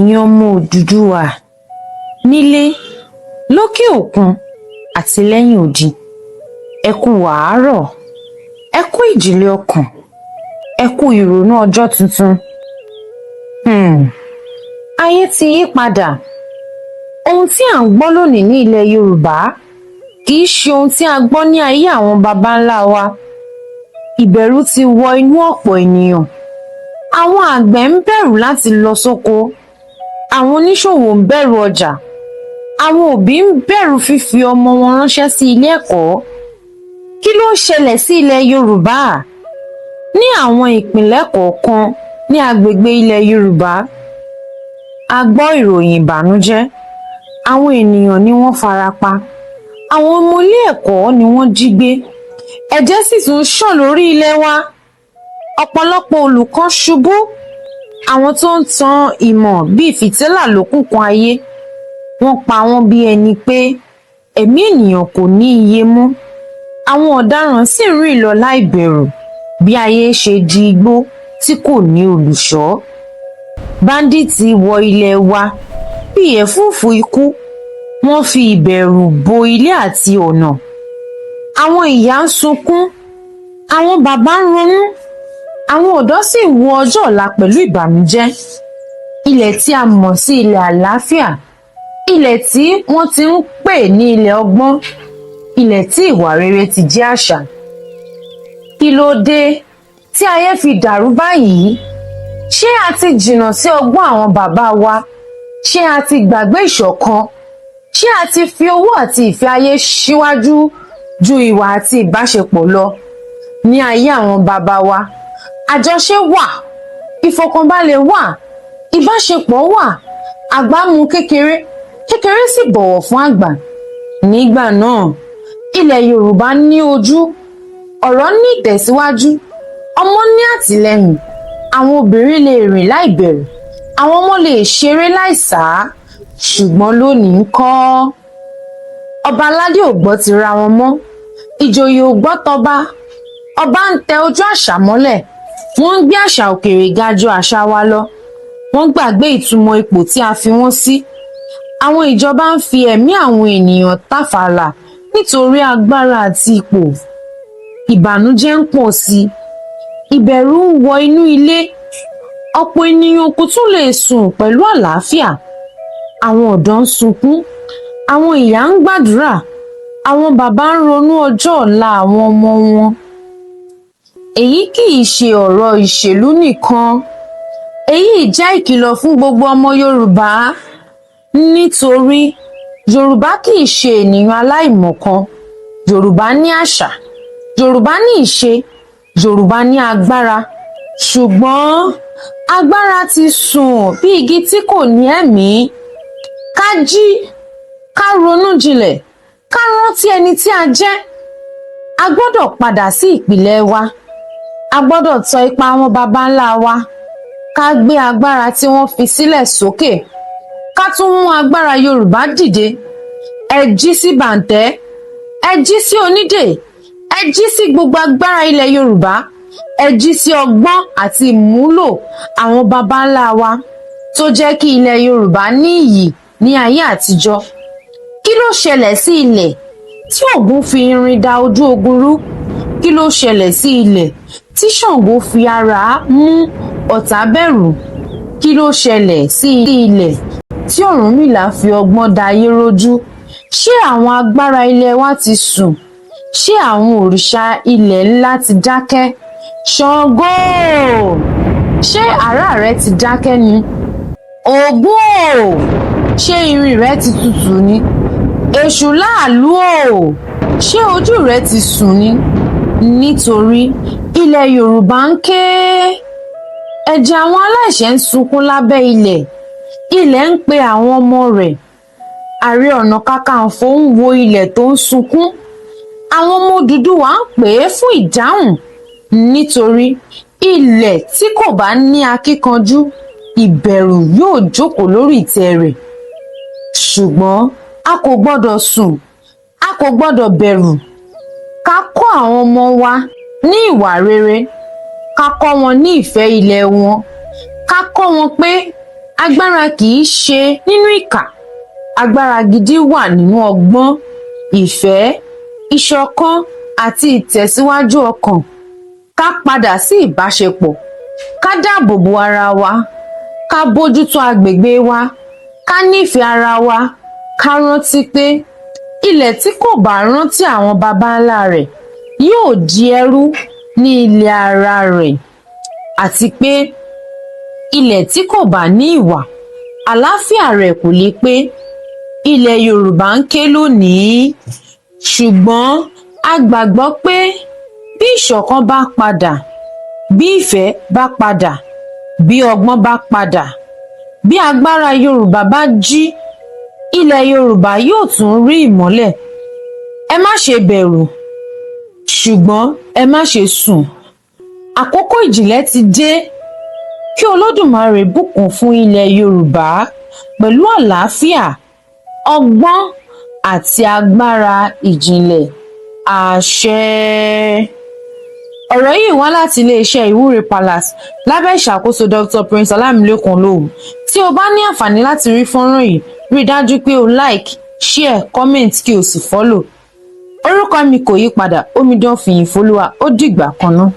Ẹ̀yin ọmọ Odùduwà nílé, lókè òkun àti lẹ́yìn odi, ẹ kú àárọ̀, ẹ kú ìjìnlẹ̀ ọkàn, ẹ kú ìrònú ọjọ́ tuntun. Ayé ti yí padà. Ohun tí à ń gbọ́ lónìí ní ilẹ̀ Yorùbá kì í ṣe ohun tí a gbọ́ ní ayé àwọn baba ńlá wa. Ìbẹ̀rù ti wọ inú ọ̀pọ̀ ènìyàn. Àwọn àgbẹ̀ ń bẹ̀rù láti lọ sóko, àwọn oníṣòwò ń bẹ̀rù ọjà, àwọn òbí ń bẹ̀rù fífi ọmọ wọn ránṣẹ́ sí ilé ẹ̀kọ́. Kí ló ń ṣẹlẹ̀ sí ilẹ̀ Yorùbá? Ní àwọn ìpínlẹ̀ kọ̀ọ̀kan ní agbègbè ilẹ̀ Yorùbá, a gbọ́ ìròyìn ìbànújẹ́. Àwọn ènìyàn ni wọ́n fara pa, àwọn ọmọ ilé ẹ̀kọ́ ni wọ́n jí gbé, ẹ̀jẹ̀ sì tún ṣàn lórí ilẹ̀ wa. Ọ̀pọ̀lọpọ̀ olùkọ́ ṣubú, àwọn tó ń tan ìmọ̀ bíi fìtílà lókùnkùn ayé. Wọ́n pa wọ́n bí ẹni pé ẹ̀mí ènìyàn kò ní iye mọ́. Àwọn ọ̀daràn sì ń rìn lọ láì bẹ̀rù, bí ayé ṣe di igbó tí kò ní olùṣọ́. Bandits wọ ilẹ̀ wa bí ẹ̀fúùfù ikú. Wọ́n fi ìbẹ̀rù bo ilé àti ọ̀nà. Àwọn ìyá ń sunkún, àwọn bàbá ń ronú, àwọn ọ̀dọ́ sì ń wo ọjọ́ ọ̀la pẹ̀lú ìbànújẹ́. Ilẹ̀ tí a mọ̀ sí ilẹ̀ àlàáfíà, ilẹ̀ tí wọ́n ti ń pè ní ilẹ̀ ọgbọ́n, ilẹ̀ tí ìwà rere ti jẹ́ àṣà. Kí ló dé tí ayé fi dàrú báyìí? Ṣé a ti jìnnà sí ọgbọ́n àwọn bàbá wa? Ṣé a ti gbàgbé ìṣọ̀kan? Ṣé a ti fi owó àti ìfẹ́ ayé síwájú ju ìwà àti ìbáṣepọ̀ lọ? Ní ayé àwọn bàbá wa, àjọṣe wà, ìfọ̀kànbalẹ̀ wà, ìbáṣepọ̀ wà. Àgbà mú kékeré, kékeré sì bọ̀wọ̀ fún àgbà. Nígbà náà, ilẹ̀ Yorùbá ní ojú, ọ̀rọ̀ ní ìtẹ̀síwájú, ọmọ ní àtìlẹ́yìn, àwọn obìnrin lè rìn láì bẹ̀rù, àwọn ọmọ lè ṣeré láì sá. Ṣùgbọ́n lónìí ńkọ́? Ọba aládé ò gbọ́ tira wọn mọ́, ìjòyè ò gbọ́ tọba, ọba ń tẹ ojú àṣà mọ́lẹ̀, wọ́n ń gbé àṣà òkèèrè ga ju àṣà wa lọ. Wọ́n gbàgbé ìtumọ̀ ipò tí a fi wọ́n sí. Àwọn ìjọba ń fi ẹ̀mí àwọn ènìyàn tàfàlà nítorí agbára àti ipò. Ìbànújẹ́ ń pọ̀ sí i, ìbẹ̀rù ń wọ inú ilé, ọ̀pọ̀ ènìyàn kò tún lè sùn pẹ̀lú àlàáfíà. Àwọn ọ̀dọ́ ń sunkún, àwọn ìyá ń gbàdúrà, àwọn bàbá ń ronú ọjọ́ ọ̀la àwọn ọmọ wọn. Èyí kì í ṣe ọ̀rọ̀ ìṣèlú nìkan. Èyí jẹ́ ìkìlọ̀ fún gbogbo ọmọ Yorùbá, nítorí Yorùbá kì í ṣe ènìyàn aláìmọ̀kan. Yorùbá ní àṣà, Yorùbá ní ìṣe, Yorùbá ní agbára. Ṣùgbọ́n agbára ti sùn bí igi tí kò ní ẹ̀mí. Ká jí, ká ronú jinlẹ̀, ká rántí ẹni tí a jẹ́. A gbọ́dọ̀ padà sí ìpìlẹ̀ wa. A gbọ́dọ̀ tọ ipa àwọn baba ńlá wa. Ká gbé agbára tí wọ́n fi sílẹ̀ sókè, ká tún mú agbára Yorùbá dìde. Ẹ jí sí bàǹtẹ́, ẹ jí sí onídè, ẹ jí sí gbogbo agbára ilẹ̀ Yorùbá, ẹ jí sí ọgbọ́n àti ìmúlò àwọn baba ńlá wa tó jẹ́ kí ilẹ̀ Yorùbá ní iyì ní ayé àtijọ́. Kí ló ṣẹlẹ̀ sí ilẹ̀ tí Ògún fi irin da ojú ogun rú? Kí ló ṣẹlẹ̀ sí ilẹ̀ tí Ṣàngó fi àrá mú ọ̀tá bẹ̀rù? Kí ló ṣẹlẹ̀ sí ilẹ̀ tí Ọ̀rúnmìlà fi ọgbọ́n da ayé rójú? Ṣé àwọn agbára ilẹ̀ wa ti sùn? Ṣé àwọn òrìṣà ilẹ̀ ńlá ti dákẹ́? Ṣàngó, ṣé àrá rẹ ti dákẹ́ ni? Ògún o, ṣé irin rẹ ti tutù ni? Èṣù láàlú o, ṣé ojú rẹ ti sùn ni? Nítorí ilẹ̀ Yorùbá ń ké, ẹ̀jẹ̀ àwọn aláìṣẹ̀ ń sunkún lábẹ́ ilẹ̀. Ilẹ̀ ń pe àwọn ọmọ rẹ̀. Ààrẹ Ọ̀nà Kakanfò ń wo ilẹ̀ tó ń sunkún. Àwọn ọmọ Odùduwà ń pè é fún ìdáhùn, nítorí ilẹ̀ tí kò bá ní akíkanjú, ìbẹ̀rù yóò jókòó lórí ìtẹ́ rẹ̀. Ṣùgbọ́n a kò gbọ́dọ̀ sùn, a kò gbọ́dọ̀ bẹ̀rù. Ká kọ́ àwọn ọmọ wa ní ìwà rere, ká kọ́ wọn ní ìfẹ́ ilẹ̀ wọn, ká kọ́ wọn pé Agbára kì í ṣe nínú ìkà. Agbára gidi wà nínú ọgbọ́n, ìfẹ́, ìṣọ̀kan àti ìtẹ̀síwájú ọkàn. Ká padà sí ìbáṣepọ̀, ká dáàbò bo ara wa, ká bójútó agbègbè wa, ká nífẹ̀ẹ́ ara wa. Ká rántí pé ilẹ̀ tí kò bá rántí àwọn baba ńlá rẹ̀ yóò di ẹrú ní ilẹ̀ ara rẹ̀, àti pé ilẹ̀ tí kò bá ní ìwà, àlàáfíà rẹ̀ kò lè pé. Ilẹ̀ Yorùbá ń ké lónìí, ṣùgbọ́n a gbàgbọ́ pé bí ìṣọ̀kan bá padà, bí ìfẹ́ bá padà, bí ọgbọ́n bá padà, bí agbára Yorùbá bá jí, ilẹ̀ Yorùbá yóò tún rí ìmọ́lẹ̀. Ẹ má ṣe bẹ̀rù, ṣùgbọ́n ẹ má ṣe sùn. Àkókò ìjìnlẹ̀ ti dé. Kí Olódùmarè bùkún fún ilẹ̀ Yorùbá pẹ̀lú àlàáfíà, ọgbọ́n àti agbára ìjìnlẹ̀. Àṣẹ. Ọ̀rọ̀ yìí wá láti iléeṣẹ́ Ìwúre Palace lábẹ́ ìṣàkóso Dr. Prince Ọlámilékan Olówu. Tí o bá ní àǹfààní láti rí fọ́nrán yìí, rí i dájú pé o like, share, comment, kí o sì follow. Orúkọ mi kò yí padà, Omidan Fìyìnfolúwa. Ó dìgbà kan náà.